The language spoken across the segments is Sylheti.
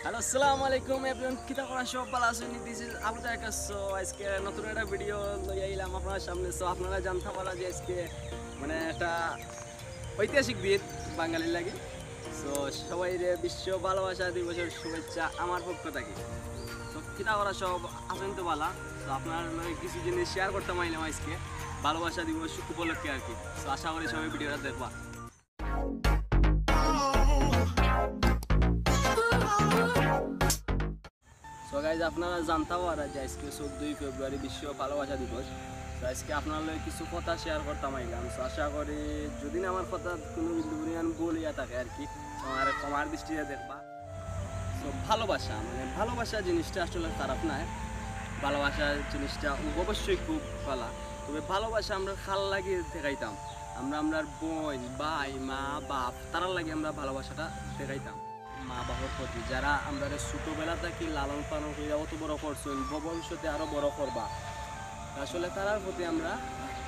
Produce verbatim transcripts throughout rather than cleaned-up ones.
হ্যালো, আসসালামু আলাইকুম এভরিওয়ান, কিতা করা সব ভালা আছইন? This is Abu Taher. So আজকে নতুন একটা ভিডিও লই আইলাম আপনার সামনে। So আপনারা জানতা পারা যে আজকে মানে একটা ঐতিহাসিক দিন বাঙালির লাগি। So সবাইরে বিশ্ব ভালোবাসা দিবসের শুভেচ্ছা আমার পক্ষ থাকি। So কিতা করা সব আছইন তো ভালা? So আপনার লগে কিছু জিনিস শেয়ার করতাম আইলাম আজকে ভালোবাসা দিবস উপলক্ষে আর কি। So আশা করি সবাই ভিডিওটা দেখবা। So গাইজ, আপনারা জানতা পারা যে আজকে চোদ্দই ফেব্রুয়ারি বিশ্ব ভালোবাসা দিবস। So আজকে আপনার লগে কিছু কথা শেয়ার করতাম আইলাম। So আশা করি যদি না আমার কথা কোনো বিন্দু পরিমাণ ভুল অইয়া থাকে আর কি, আমার ক্ষমার দৃষ্টিতে দেখবা। So ভালোবাসা মানে ভালোবাসা জিনিসটা আসলে খারাপ নায়, ভালোবাসা জিনিসটা অবশ্যই খুব ভালা। তবে ভালোবাসা আমরা কার লাগি দেখাইতাম? আমরা আমরার বইন, ভাই, মা, বাপ, তারার লাগি আমরা ভালোবাসাটা দেখাইতাম। মা বাপর প্রতি যারা আমরারে ছোটবেলা থাকি লালন পালন করিয়া অত বড় করছইন, ভবিষ্যতে আরো বড় করবা, আসলে তারার প্রতি আমরা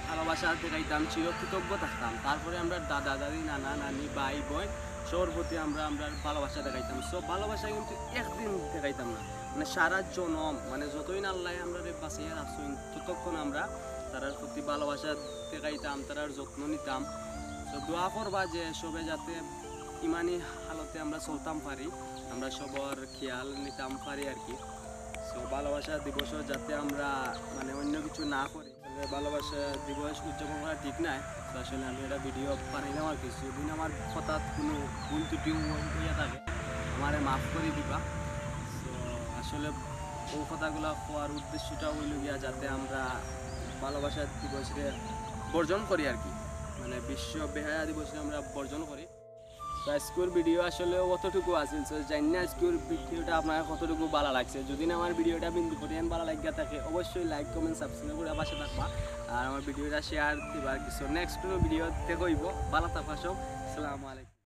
ভালোবাসা দেখাইতাম, চিরকৃতজ্ঞ থাকতাম। তারপরে আমরা দাদা দাদি, নানা নানি, ভাই বইন, সবার প্রতি আমরা আমরার ভালোবাসা দেখাইতাম। So ভালোবাসা কিন্তু একদিন দেখাইতাম না, মানে সারা জনম, মানে যতদিন আল্লায় আমরারে বাঁচাইয়া রাখছইন ততক্ষণ আমরা তারার প্রতি ভালোবাসা দেখাইতাম, তারার যত্ন নিতাম। So দোয়া করবা যে সবে যাতে ইমানি হালতে আমরা চলতাম পারি, আমরা সবার খেয়াল নিতাম পারি আর কি। So ভালোবাসা দিবসও যাতে আমরা মানে অন্য কিছু না করি, আসলে ভালোবাসা দিবস উদযাপন করা ঠিক নায়। So আসলে আমি এটা ভিডিও বানাইলাম আর কি, যদি আমার কথাত কোনো ভুল ত্রুটি অইয়া থাকে আমারে মাফ করি দিবা। So আসলে ও কথাগুলা কওয়ার উদ্দেশ্যটা অইল গিয়া যাতে আমরা ভালোবাসা দিবসরে বর্জন করি আর কি, মানে বিশ্ব বেহায়া দিবসরে আমরা বর্জন করি। তো আজকের ভিডিও আসলে অতটুকু আছিল। So জানি না আজকের ভিডিওটা আপনার কতটুকু ভালা লাগছে। যদি না আমার ভিডিওটা বিন্দু পরিমাণ ভালা লাগিয়া থাকে, অবশ্যই লাইক, কমেন্ট, সাবস্ক্রাইব করে পাশে থাকবা, আর আমার ভিডিওটা শেয়ার দিবা আর কি। So নেক্সট কোনো ভিডিও দেখা অইব। ভালা থাকবা সব। আসসালামু আলাইকুম।